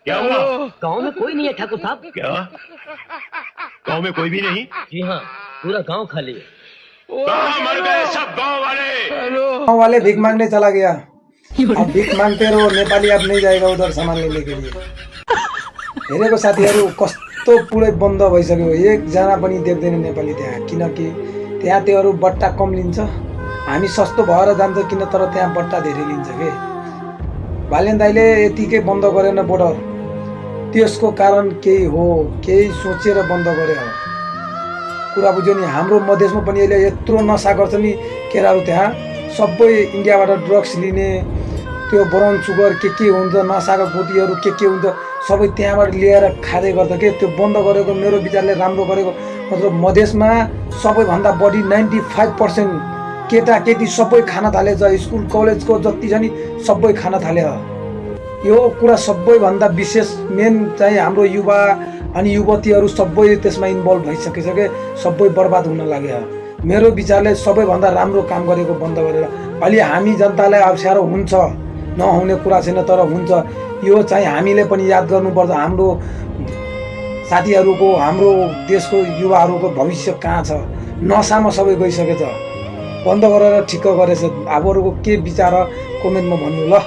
क्या हुआ? गांव में कोई नहीं है ठाकुर साहब। क्या? गांव में कोई भी नहीं? जी हाँ, पूरा गांव खाली है। कहाँ मर गए सब गांव वाले? गाँव वाले भीख मांगने चला गया। अब भीख मांगते रहो, नेपाली अब नहीं जाएगा उधर सामान लेने के लिए। हेरेको साथीहरू कस्तो पुरै बन्द भइसक्यो, एकजना पनि देख्दैन नेपाली त्यहाँ, किनकि त्यहाँ त्योहरू बट्टा कम लिन्छ, हामी सस्तो भएर जान्छ किन, तर त्यहाँ बट्टा धेरै लिन्छ के। भालेन दाइले यतिकै बन्द गरेन बोर्डर, त्यसको कारण केही हो, केही सोचेर बन्द गरे हो। कुरा बुझ्यो नि, हाम्रो मधेसमा पनि अहिले यत्रो नसा गर्छ नि केराहरू, त्यहाँ सबै इन्डियाबाट ड्रग्स लिने, त्यो ब्राउन सुगर के हुन्छ, नसाका गोटीहरू के हुन्छ, सबै त्यहाँबाट लिएर खाँदै गर्छ के। त्यो बन्द गरेको मेरो विचारले राम्रो गरेको, मतलब मधेसमा सबैभन्दा बढी 95% केटाकेटी सबै खान थालेछ, स्कुल कलेजको जति छ नि सबै खान थाले। यो कुरा सबैभन्दा विशेष मेन चाहिँ हाम्रो युवा अनि युवतीहरू सबै त्यसमा इन्भल्भ भइसकेछ के, सबै बर्बाद हुन लाग्यो। मेरो विचारले सबैभन्दा राम्रो काम गरेको बन्द गरेर, अलि हामी जनतालाई अप्ठ्यारो हुन्छ, नहुने कुरा छैन, तर हुन्छ। यो चाहिँ हामीले पनि याद गर्नुपर्छ, हाम्रो साथीहरूको, हाम्रो देशको युवाहरूको भविष्य कहाँ छ, नसामा सबै गइसकेछ। बन्द गरेर ठिक्क गरेछ। अबहरूको के विचार कमेन्टमा भन्नु ल।